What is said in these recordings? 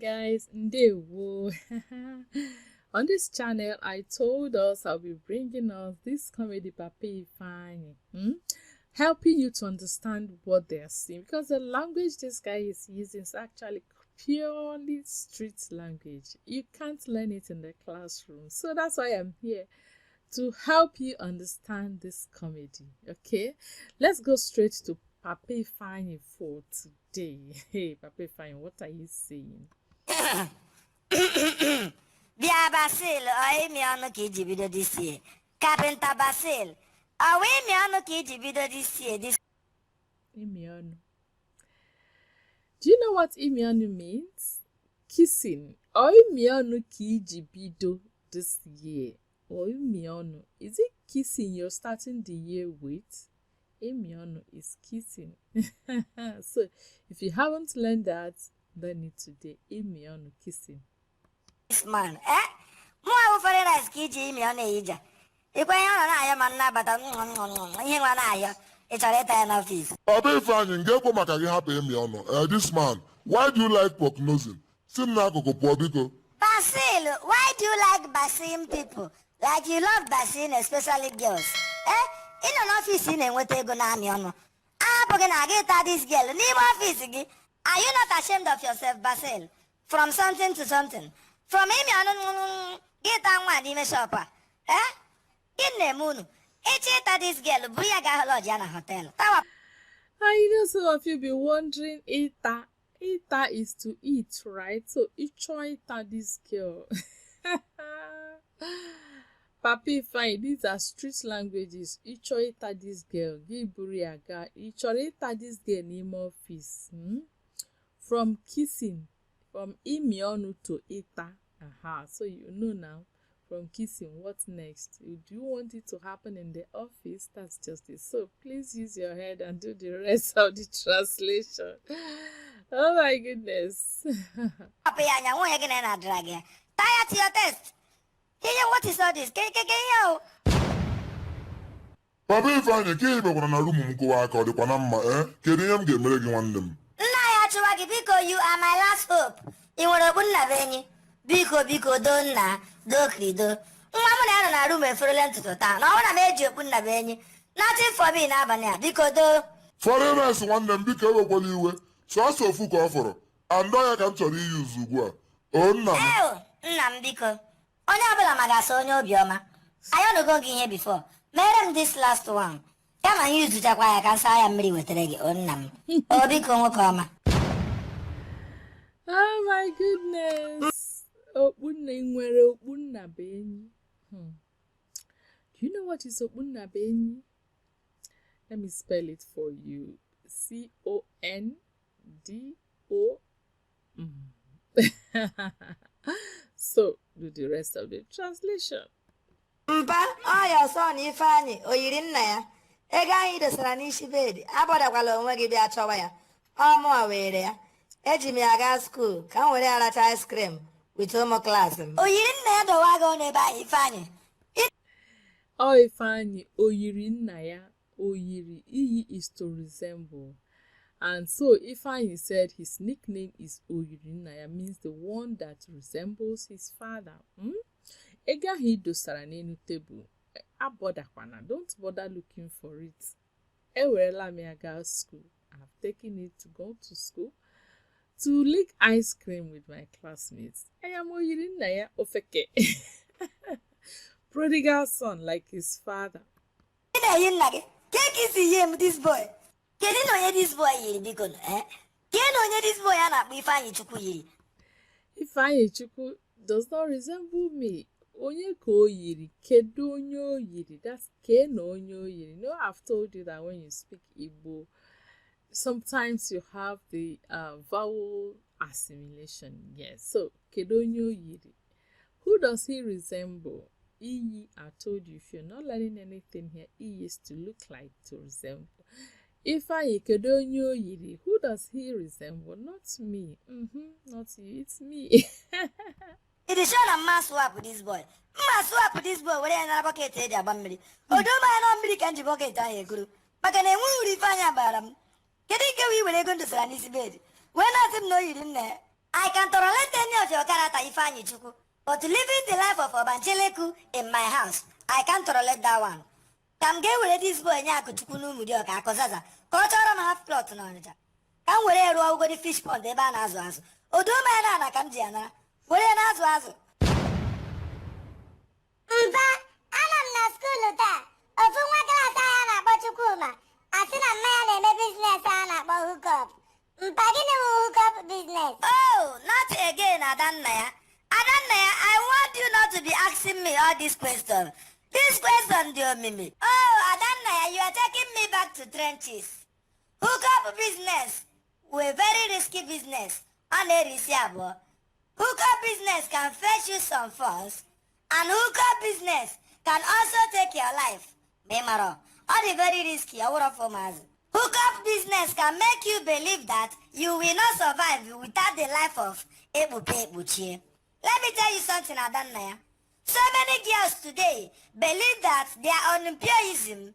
Guys, Ndewo. On this channel, I told us I'll be bringing us this comedy Papa Ifeanyi, Helping you to understand what they are saying, because the language this guy is using is actually purely street language. You can't learn it in the classroom. So that's why I'm here to help you understand this comedy. Okay, let's go straight to Papa Ifeanyi for today. Hey, Papa Ifeanyi, what are you saying? Bịa Basil, ọ ịmị ọnụ ka iji bido this year. Kapịnta Basil, ọ wụ ịmị ọnụ ka iji bido this year, this Ịmị ọnụ. Do you know what ịmị ọnụ means? Kissing. Ọ ịmị ọnụ ka iji bido this year. Or ịmị ọnụ. Is it kissing you're starting the year with? Ịmị ọnụ is kissing. So if you haven't learned that, learn it today. Ịmị ọnụ, kissing. Man, eh? Mụ awụ foreigners ka iji imi ọnụ eyija. Ikwe ihe ọ nọ na-ayọ ma nnabata ihe nwa na-ayọ. Ị chọrọ ịta ya n'ọfịs. Papa Ifeanyị, m ga-ekwe maka gị hapụ ịmị ọnụ. Eh, this man, why do you like prognosing? Si m n'akụkụ pụọ, biko. Basil, why do you like basin people? Like you love basin, especially girls. Eh? Ị nọ n'ọfịs, ị na-enweta ego na-amị ọnụ. Ahapụ gị na aga ịta this girl n'ime ọfịs gị. Are you not ashamed of yourself, Basil? From something to something. From ịmị ọnụ gị taa nwa n'ime shop a. Eh? Gịnị na-eme unu? Ịchọ ịta this girl, buru ya gaa lodge ya na hotel. Tawa. I know some of you be wondering, ịta. Ịta is to eat, right? So, ịchọ ịta this girl. Papa Ifeanyi, these are street languages. Ịchọ ịta this girl, gị buru ya gaa. Ị chọrọ ịta this girl n'ime office. From kissing, from ịmị ọnụ to ịta. Aha, so you know now. From kissing, what next? Do you want it to happen in the office? That's just it. So please use your head and do the rest of the translation. Oh my goodness. Hapụ ya anya nwunye gị na ya na-adịra gị ya. Taa ya to your test. Ihe, what is all this? Ke ke ke ihe o. Papa Ifeanyị, ka ị mekwara na room m kụwa aka, ọ dịkwa na mma? Ee, kedu ihe m ga-emere gị, nwanne m? Nna ya chụwa gị, biko, you are my last hope. Ị nwere okpu nna be enyi? Biko, biko, doo nna, doo krido. Nwa mụ na ya nọ na room eferele ntutu taa na ọ bụrụ na m eji okpu nna be enyi. Nothing for me n'abalị a, biko doo. Foreigners, nwanne m, biko ewekwala iwe. Sọsọ ofu ka ọ fọrọ andọ ya ka m chọrọ iyi uzu ugbu a, o nna m. Eo, nna m, biko. Onye ọbụla ma ga-asa onye obiọma. Ayọnugo gị ihe before. Mere m this last one. Kama ihe izuchakwa ya ka m saa ya mmiri wetara gị, o nna m. O biko, nwoke ọma. Oh my goodness. Okpunna, ị nwere okpunna bụ enyi. Do you know what is okpunna bụ enyi? Let me spell it for you. C O N D O. So do the rest of the translation. Mpa ọya ọsọ na Ifeanyị o yiri nna ya. Ego anyị dosara n'isi bed, abọdakwala onwe gị bịa chọwa ya. Ọ mụa were ya. Eji m ya gaa school ka m were ya racha ice cream with ụmụ class m. O yiri nna ya dọwa gị ọnụ ebe ahụ, Ifeanyị. Ọ Ifeanyi o yiri nna ya. O yiri, iyi is to resemble. And so Ifeanyi said his nickname is Oyiri nna ya, means the one that resembles his father. Ego ahụ ị dosara n'elu tebụl, abọdakwana, don't bother looking for it. Ewerela m ya gaa school. I've taken it to go to school to lick ice cream with my classmates. I am Oyiri nna ya, ofeke. Prodigal son like his father. Ị na-eyi nna gị. Ke ka isi yie m this boy? Kedu na onye this boy yiri, biko? Eh? Kee na onye this boy a na-akpọ Ifeanyị Chukwu yiri? Ifeanyi Chukwu does not resemble me. Onye ka o yiri? Kedu onye o yiri? That's ke na onye o yiri. No, I've told you that when you speak Igbo, sometimes you have the vowel assimilation. Yes. So, kedu onye o yiri? Who does he resemble? Iyi, I told you, if you're not learning anything here, iyi is to look like, to resemble. Ifeanyi, kedu onye o yiri? Who does he resemble? Not me. Not you. It's me. Ị dị sure na mma swap this boy? Mma swap this boy were ya nara bucket eji agba mmiri. Odo m anya na mmiri ka m ji bucket ahụ ekuru. Maka na enweghị uru Ifeanyị abara m. Kedu nke wee were ego m dosara n'isi bed wee na-asị m na o yiri nna ya? I can tolerate any of your character, Ifeanyi Chukwu, but living the life of Obancheleku in my house, I can't tolerate that one. Ka m ga-ewere this boy nye Akụchukwu n'Ụmụdịọka Akụzaza ka ọ chọrọ m half plot n'Ọnịcha, ka m were rụọ ugodi fish pond ebe a na-azụ azụ. Odo m ya na ka m ji ya nara were ya na-azụ azụ. Mpa, anọ m na school taa. Ofu nwa class anyị a na-akpọ Chukwuma asị na mma ya na-eme business a na-akpọ hookup. Mpa, gịnị bụ hookup business? Oh, not again, Adannaya. Adannaya, I want you not to be asking me all these questions. This question dị omimi. Oh, Adannaya, you are taking me back to trenches. Hookup business were very risky business. Ọ na-eri isi abụọ. Hookup business can fetch you some funds, and hookup business can also take your life. Ma ị mara, ọ dị very risky, ọ wụrọ for ụmụazị. Hookup business can make you believe that you will not survive without the life of ekpupe ekpuchie. Let me tell you something, Adannaya. So many girls today believe that their unimpureism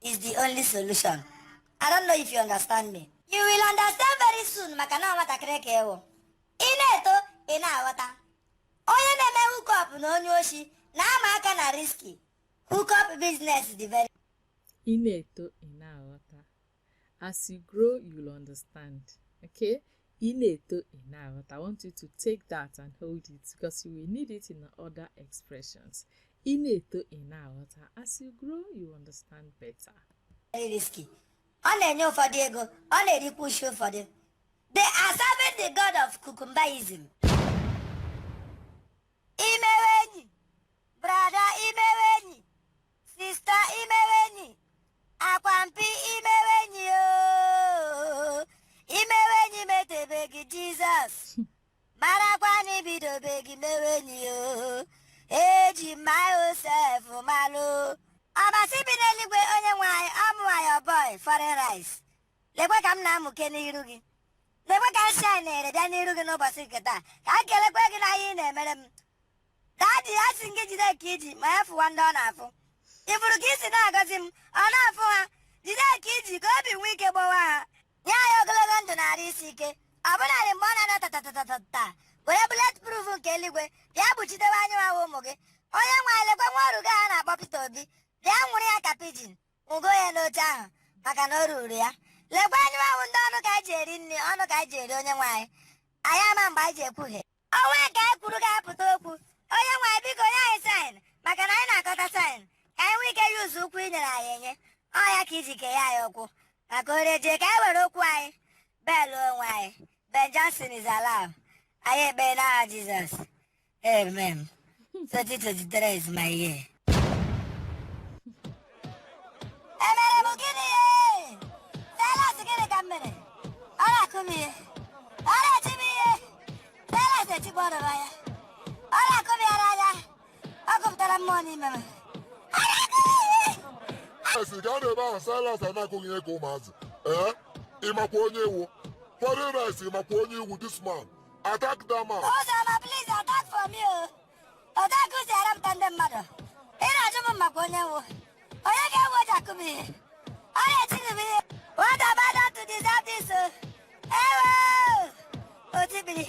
is the only solution. I don't know if you understand me. You will understand very soon, maka na ọ nwatakịrị ka ịwụ. Ị na-eto, ị na-aghọta. Onye na-eme hookup na onye oshi na-ama aka na risky. Hookup business dị very Ị na-eto, ị na-aghọta. As you grow, you will understand. Okay? Ị na-eto, ị na-aghọta. I want you to take that and hold it because you will need it in other expressions. Ị na-eto, ị na-aghọta. As you grow, you understand better. Risky. Ọ na-enye ụfọdụ ego, ọ na-erikwa ushi ụfọdụ. They are serving the god of cucumberism. Imewe enyi, brother, imewe enyi, sister, imewe enyi, akwampi, imewe enyi ooo, imewe enyi metebeghị Jizọs, marakwa na ibidobeghị mewe enyi ooo, eji myself malụ. Ọbasi bi n'eluigwe, onye nwe anyị, ọ mụwa your boy foreign rice. Lekwe ka m na-amụke n'iru gị. Lekwe ka nsị anyị na-ere bịa n'iru gị n'ụbọchị nke taa. Ka m kelekwe gị na ihe ị na-emere m. Daddy, a sị m gị jide ka iji ma ya fụwa ndị ọ na-afụ. Ifuru ka isi na-agọzi m, ọ na-afụ ha. Jide ka iji ka obi nwee ike gbawa ha. Nye anyị ogologo ndụ na-arụ isi ike. Ọ bụnarị mgbe ọ na-ana tatatatata, were bullet proof nke eluigwe bịa kpuchitewe anyị nwawa ụmụ gị. Onye nwe anyị, lekwe nwa ọrụ gị a na-akpọ Peter Obi. Bịa nwụrụ ya ka pigeon, nwụgo ya n'oche ahụ maka na o ruru ya. Lekwa anyị nwawu ndị ọnụ ka anyị ji eri nri, ọnụ ka anyị ji eri. Onye nwe anyị, anyị ama mgbe anyị ji ekwughie ọnwa nke anyị kwuru ga-apụta okwu. Onye nwe anyị, biko nye anyị sign, maka na anyị na-akọta sign ka anyị nwee ike yuzu ụkwụ i nyere anyị enye. Ọ ya ka iji kee anyị ụkwụ maka orejie ka anyị were okwu anyị belụ onwe anyị. Ben Johnson is alive. Anyị ekpere n'aha Jizọs, amen. 2023 is my year. Emere m gịnị ye? Silas, gịnị ka m mere? Ọ na-akụ m ihe, ọ na-eti m ihe. Silas etikpọ ọrụ m anya, ọ na-akụ m ya n'anya, ọ gụpụtara mmụọ n'ime m. Ọ na-akụ m ihe. Esi gaa n'ebe ahụ, Silas, a na-akụghị ihe ka ụmụazị. Ee, ịmakwa onye iwu foreign rice, ịmakwa onye iwu. This man attack that man. Ụzọma, please attack for me o. Otaku si arapụta ndị mmadụ. Ị na-ajụ m maka onye nwụ. Onye ga-ewe oji akụ m ihe? Ọ na-eti m ihe. What have I done to deserve this o? Ewo! Otibiri.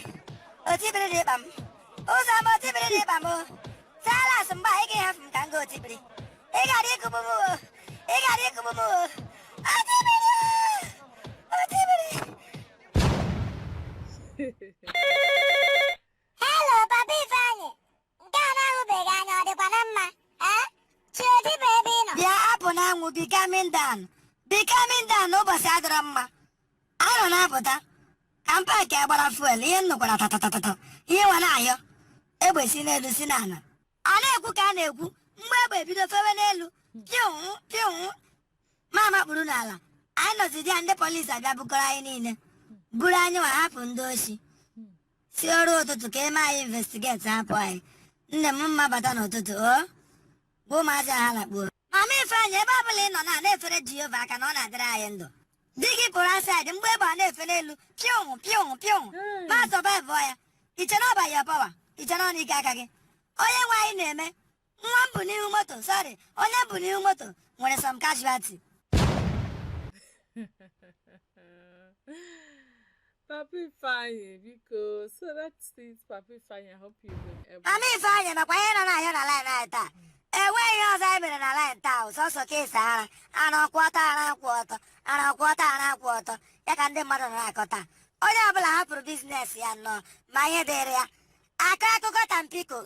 Otibiri dị ịkpa m. Ụzọma, otibiri dị ịkpa m o. Silas, mgbe a ị ga-ehafụ m ka m gaa otibiri. Ị gara ịkụgbu m o. Ị gara ịkụgbu m o. Otibiri! Otibiri! Hello, Papa Ifeanyị. Nke a na-ahụbeghị anya, ọ dịkwa na mma? Ee? Chiodi bụ ebe ị nọ. Bịa apụ n'anwụ, be coming down, be coming down. N'ụbọchị adịrọ mma arọ na-apụta ka m park agbara fuel. Ihe m nụkwara tatatatata, ihe nwa na-ayọ egbe si n'elu si n'ala a na-ekwu ka a na-ekwu. Mgbe egbe ebido fewe n'elu, pịụ pịụ, mama kpuru n'ala. Anyị nọzidi ya, ndị polisi abịa bukọrọ anyị niile, buru anyị ma hapụ ndị oshi si ọrụ ụtụtụ ka eme anyị investigate. Hapụ anyị. Nne m mma bata n'ụtụtụ o bụ ụmụazị ha lakpuo. Mama Ifeanyị, ebe ọbụla ị nọ na na-efere Jehova aka na ọ na-adịrị anyị ndụ. Di gị pụrụ aside mgbe egbe a na-efe n'elu, pịụ pịụ pịụ, ma survive ya. Iche na ọba ya power, iche na ọ n'ike aka gị. Onye nwe anyị na-eme nwa m bụ n'ihu moto, sorry, onye bụ n'ihu moto nwere some casualty. Papa Ifeanyi, biko. So that's it, Papa Ifeanyi. I hope you've been able. Mama Ifeanyị, makwa ihe nọ na-ahịa na line anyị taa. Enweghị ihe ọzọ anyị mere na line taa o, sọsọ kesi ara ara kwụ ọtọ, ara kwụ ọtọ, ara kwụ ọtọ, ara kwụ ọtọ ya ka ndị mmadụ nọ na-akọ taa. Onye ọbụla hapụrụ business ya nnọọ ma ihe dịrị ya akọ akụkọ. Tampiko.